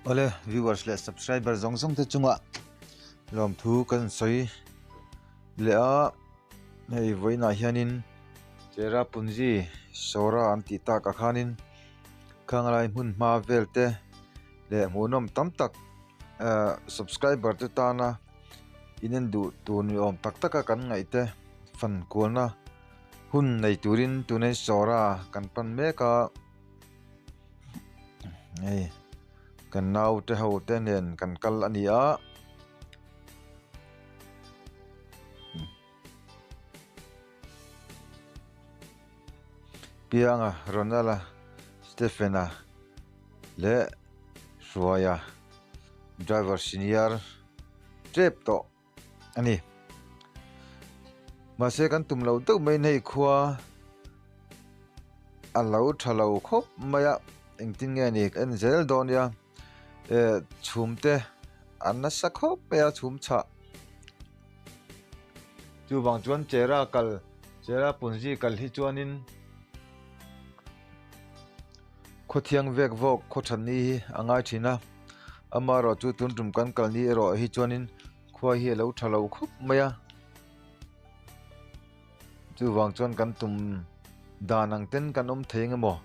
Awle viewers leh subscriber zawng zawng te chungah lawmthu kan sawi leh a hei vawiinah hianin Cherrapunji Sawra an tih takah khanin khanglai hmun hma vel te leh hmuhnawm tam tak ahh subscriber te tana inen duh tur ni awm tak taka kan ngaih te fan kualna hun nei turin tunah hian Sawra kan pan mek a. Hei kan naute ho te nen kan kal a ni a. Pianga Ronald-a Stephen-a leh Hruaia driver senior tep tawh. a ni mahse kan tum loh deuh mai in hei khua a lo tha lo khawp mai a engtin nge ni ka en zel dawn nia eh chhum te an nasa khawp mai a chhum chhah chuvang chuan chera kal chera punzi kal hi chuanin Khawthiang vek vawk khaw than ni hi a ngai thin a, amaherawh chu tun tum kan kal ni erawh hi chuanin khua hi a lo tha lo khawp mai a, chuvang chuan kan tum dan ang ten kan awm thei ang emaw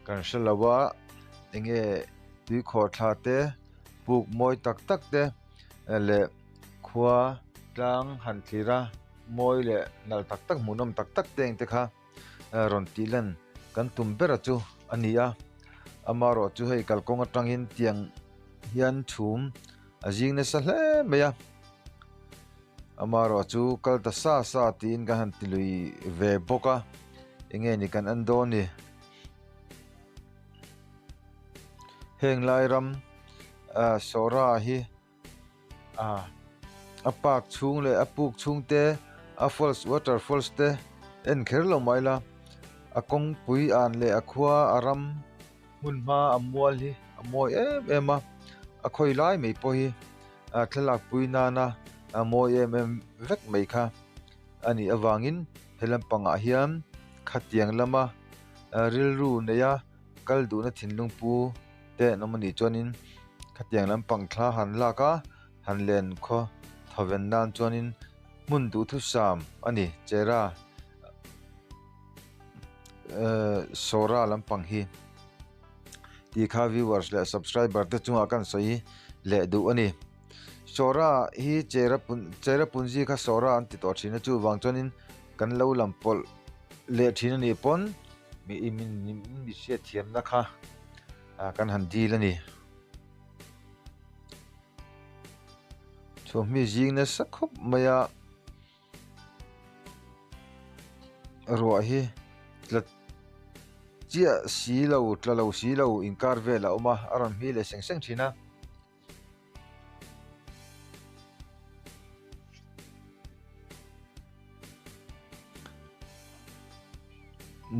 kan hre lo a, enge tui khawhthla te puk mawi tak tak te leh khua tlang han thlir a mawi leh nalh tak tak hmuhnawm tak tak te ang te kha. rawn tih lan kan tum ber a chu a ni a amaherawh chu hei kalkawng atangin tiang hian chhum a zing nasa hle mai a amaherawh chu kal ta sa sa tiin kan han ti lui ve bawk a eng nge ni kan en dawn ni heng lai ram ah sawra hi. Ah a park chhung leh a puk chhung te a falls water falls te en kher lo mah ila a kawngpui an leh a khua a ram hmun hma a mual hi a mawi em em a a khawi lai mai pawh hi a thlalak pui nana a mawi em em vek mai kha a nih avangin he lampangah hian khatiang lama rilru neia kal duhna thinlung pu te an awm anih chuanin khatiang lampang thla han lak a han len khaw thawven nan chuanin hmun duhthusam a ni chera ehh sawra lampang hi tih kha viewers leh subscriber te chungah kan sawi leh duh a ni sawra hi chera pun chera punji kha sawra an ti tawh thin a chuvang chuanin kan lo lam pawlh leh thin a nih pawn. Mi i min mi hriat thiamna kha ah kan han dil a ni. Chhuahmi zing nasa khawp mai a ruah hi tla chiah si lo tla lo si lo inkar vel a awm a a rawn hmi leh seng seng thin a.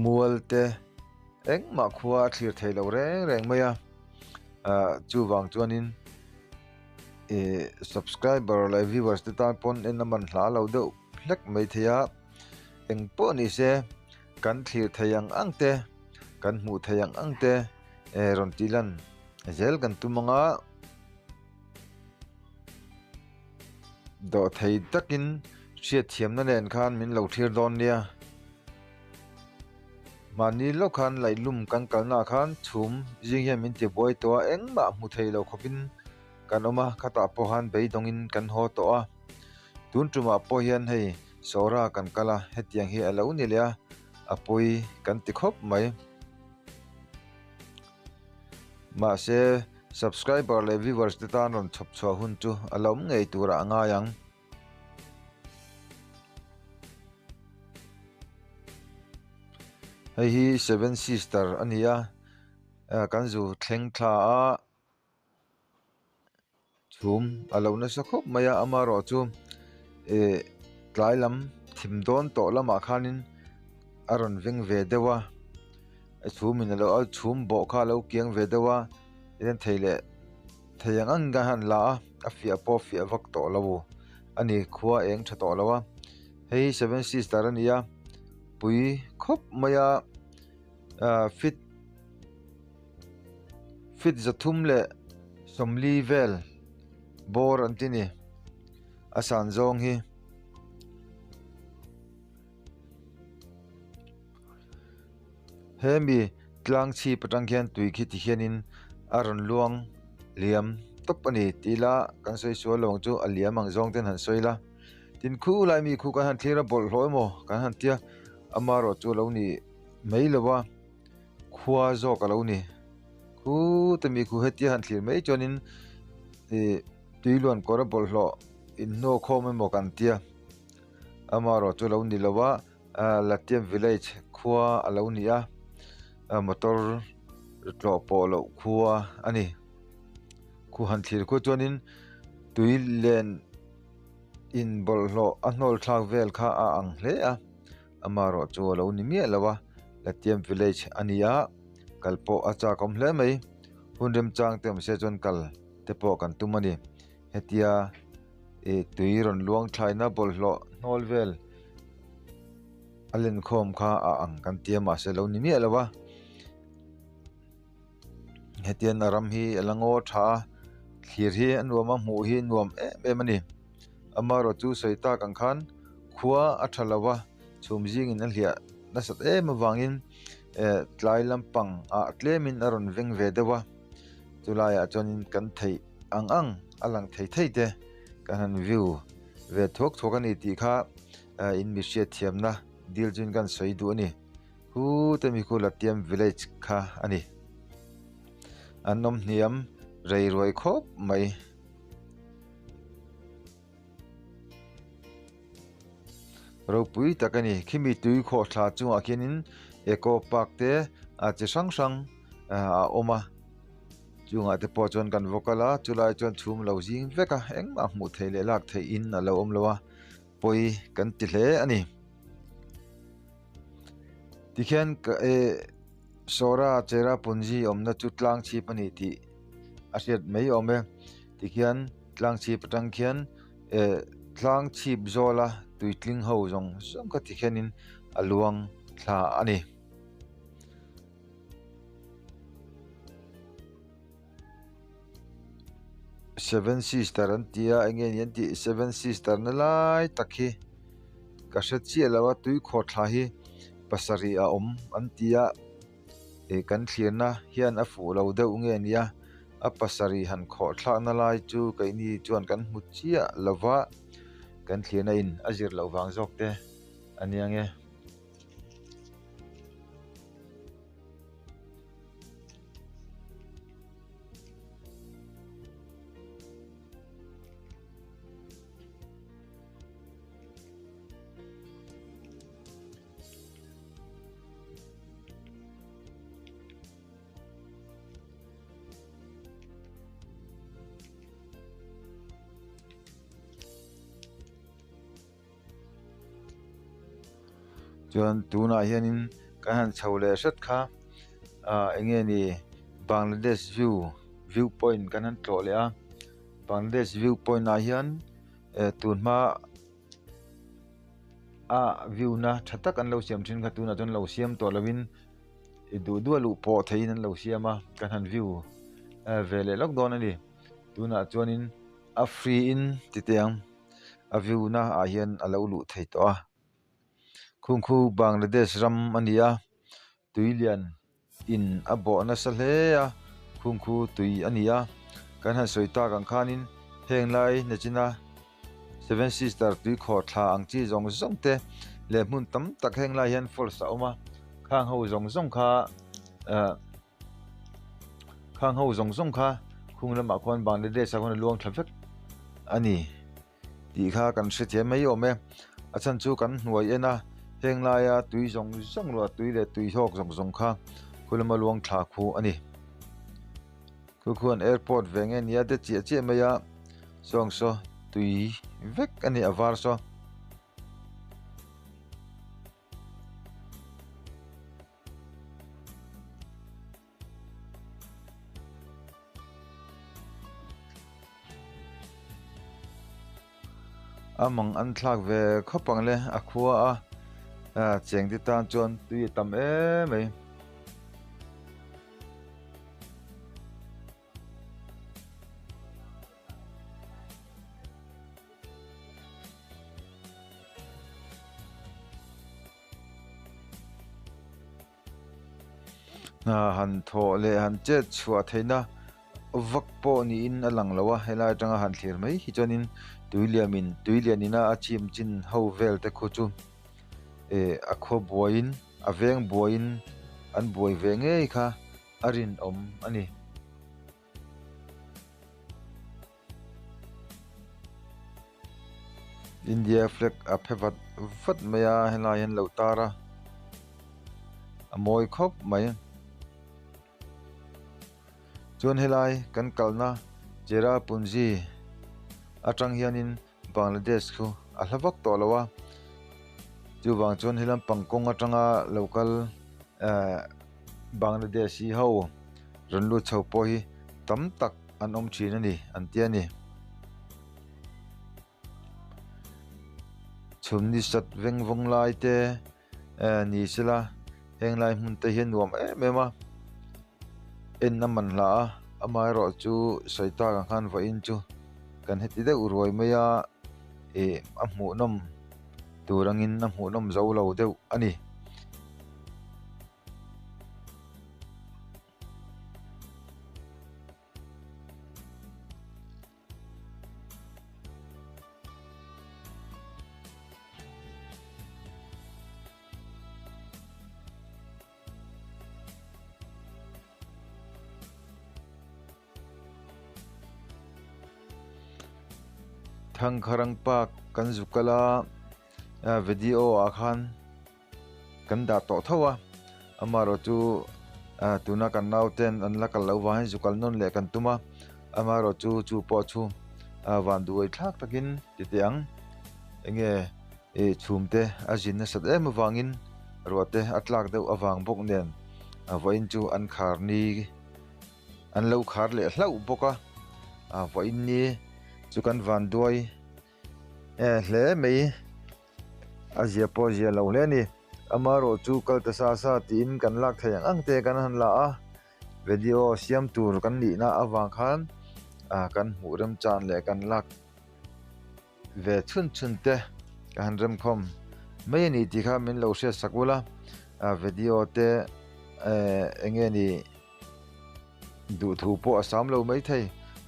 Mual te engmah khua a thlir thei lo reng reng mai a ah chuvang chuanin ih subscriber leh viewers te tan pawn en a man hla lo deuh hlek mai thei a eng pawh ni se kan thlir thei ang ang te kan hmuh thei ang ang te eh rawn tih lan zel kan tum ang a dawhthei takin hriatthiamna nen khan min lo thlir dawn nia mahni lawk khan laihlum kan kalna ah khan chhum zing hian min ti buai tawh a engmah hmu thei lo khawpin kan awm a khatah pawh khan beidawngin kan haw tawh a tun tumah pawh hian hei sawra kan kal a hetiang hi a lo ni leh a a pawi kan ti khawp mai. Mahse, subscriber leh viewers te tan rawn chhawp chhuah hun chu a la awm ngei turah a ngai ang. Hei hi Seven Sister a ni a, kan zu thleng thla a. Chhum a lo nasa khawp mai a amaherawh chu ih tlai lam thim dawn tawh lamah khanin a rawn veng ve deuh a chhum in alo chhum bawh kha alo kiang ve deuh a tihian thei leh thei ang ang kha han la a a fiah pawh a fiah vak tawh lo a ni khua a eng tha tawh lo a hei hi seven sister a ni a pui khawp mai a ah fit. Feet 330. 40 vel bawr an ti ni a san zawng hi. Hemi tlang chhip atang khian tui khi ti hianin a rawn luang liam tawp a ni tih ila kan sawi sual lo ang chu a liam ang zawng ten han sawi ila tin khu lai mi khu kan han thlir a bawlhhlawh emaw kan han tia amaherawh chu a lo ni mai lo a khua zawk a lo ni khute mi khu hetia han thlir mai chuanin ih tui luan kawr a bawlhhlawh inhnuai khawm emaw kan tia amaherawh chu a lo ni lo a. Ah Latiam village khua a lo ni a ah motor tlawh pawh loh khua a ni khu han thlir khuah chuanin tui len in bawlhhlawh a hnawl thlak vel kha a ang hle a amaherawh chu a lo ni miah lo a Latiam village a ni a kal pawh a chak awm hle mai hun remchang te awm se chuan kal te pawh kan tum a ni hetia ih tui rawn luang thlaina bawlhhlawh hnawl vel. A lenkhawm kha a ang kan tia mahse lo ni miah lo a hetian a ram hi a la ngaw tha a thlir hi a nuam a hmuh hi nuam em em a ni amaherawh chu sawi tak ang khan khua a tha lo a chhum zingin a hliah nasat em avangin eh tlai lampang ah tlemin a rawn veng ve deuh a chulaiah chuanin kan theih ang ang a lang thei thei te kan han view ve thuak thuak a ni tih kha. In mi hriatthiamna dil chuin kan sawi duh a ni. Hu te mi khu Latiam village kha a ni. An awm hniam rei ruai khawp mai. Ropui tak a ni. Khimi tui khawhthla chungah khianin Eco Park te a chi hrang hrang a awm a. Chungah te pawh chuan kan va kal a, chulai chuan chhum lo zing vek a, engmah hmuh theih leh lak theih in a lo awm lo a. pawi kan ti hle a ni. Tikhian ka eh Sawra Cherrapunji awmna chu tlang chhip a ni tih a hriat mai awm e. Tikhian tlang chhip atang khian eh tlang chhip zawla tuitling ho zawng zawng kha tikhianin a luang thla a ni. Seven sister an ti a eng nge ni an tih seven sister na lai tak hi ka hre chiah lo a tui khawhthla hi pasarih a awm an ti a ih kan thlirna hian a fuh lo deuh nge ni a a pasarih han khawh thlakna lai chu keini chuan kan hmu chiah lo va kan thlirna in a zir loh vang zawk te a nia nge. Chuan tunah hianin kan han chho leh hret kha ah eng nge ni Bangladesh view view point kan han tlawh leh a Bangladesh view point ah hian eh tun hma a view na tha tak an lo siam thin kha tunah chuan lo siam tawh lovin i duh duh a luh pawh theihin an lo siam a kan han view ve leh lawk dawn a ni tunah chuanin a free in ti teh ang. A view na ah hian a lo luh thei tawh a khung khu Bangladesh ram a ni a tui lian in a bawh nasa hle a khung khu tui a ni a kan han sawi tak ang khanin heng lai nachina seven sister tui khawh thla ang chi zawng zawng te leh hmun tam tak heng lai hian falls a awm a khang ho zawng zawng kha ah. Khang ho zawng zawng kha khung lamah khuan Bangladesh ah khuan a luang thla vek a ni tih kha kan hrethiam mai awm e. A chhan chu kan hnuai en a heng laia tui zawng zawng ruah tui leh tui hlawk zawng zawng kha khu lama luang thla khu a ni. Khu khuan airport ve nge nia te chiah chiah mai a sawng saw tui vek a ni a var saw. A mang an thlak ve khawp ang le a khua a ah cheng te tan chuan tui a tam em mai. Hna han thawh leh han chet chhuah theihna vak pawh niin a lang lo a, helai atanga han thlir mai hi chuanin tui liamin tui lianina a chim chin ho vel te khu chu eh a khaw buaiin a veng buaiin an buai ve ngei kha a rinawm a ni. India flag a phe vat vat mai a helai hian lo tar a a mawi khawp mai chuan helai kan kalna Cherrapunji atang hianin Bangladesh khu a hla vak tawh lo a chuvang chuan helam pangkawng atanga lo kal ehh Bangladeshi ho rawn lut chho pawh hi tam tak an awm thin a ni an ti a ni. Chhum ni sat veng vawng lai te eh ni sela heng lai hmun te hi a nuam em em a en a man hla a amaherawh chu sawi tak ang khan vawiin chu kan heti deuh ruai mai a ih a hmuhnawm tur angin a hmuhnawm zo lo deuh a ni. Thangkharang park kan zuk kal a video ah khan kan dah tawh tho a amaherawhchu ah tuna kan nauten an la kal loh vangin zu kal nawn leh kan tum a amaherawhchu chu pawh chu ah van duai thlak takin ti teh ang enge ih chhum te a zin nasat em avangin ruah te a tlak deuh avang bawk nen a vawiin chu an khar ni an lo khar leh hlauh bawk a ah vawiin ni chu kan van duai. Eh hle mai a zia pawh a zia lo hle a ni amaherawh chu kal ta sa sa tiin kan lak theih ang ang te kan han la a video siam tur kan nih na avang khan ah kan hmuh remchan leh kan lak ve chhun chhun te ka han remkhawm mai a ni tih kha min lo hriat sak ula ah video te eh eng nge ni. Duhthu pawh a sam lo maithei,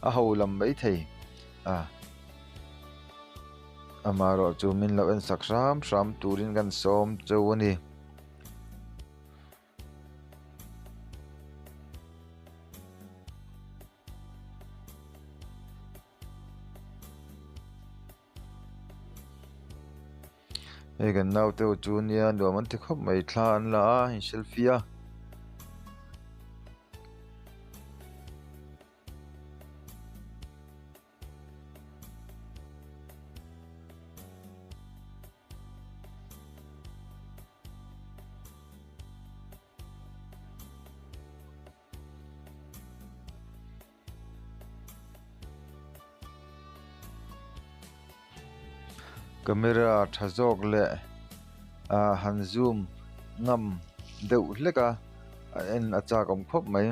a ho lam maithei a. Amaherawh chu min lo en sak hram hram turin kan sawm cheu a ni. Hei kan naute ho chu nia nuam an ti khawp mai thla an la a in selfie a. Camera tha zawk leh ah han zoom ngam deuh hlek a a en a chak awm khawp mai.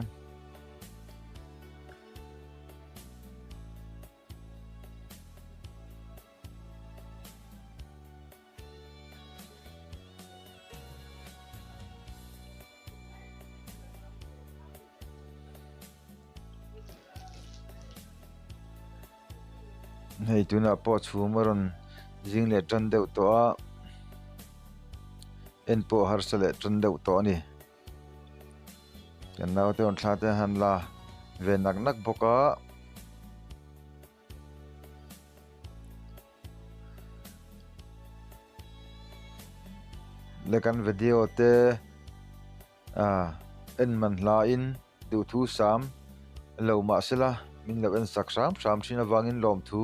Hei tunah pawh chhum a rawn zing leh tan deuh tawh a en pawh harsa leh tan deuh tawh a ni kan naute rawn thla te an han la ve nak nak bawk a. Leh kan video te ah en man hla in duhthu sam lo mah sela min lo en sak hram hram thin avangin lawmthu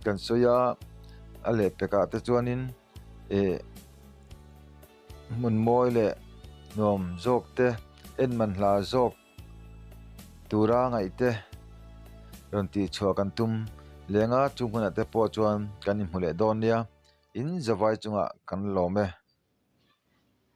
kan sawi a a lehpek ah te chuanin ih hmun mawi leh nuam zawk te en man hla zawk. Tura ngaihte rawn tih chhuah kan tum leng a, chung hunah te pawh chuan kan inhmu leh dawn nia, in zavai chungah kan lawm e.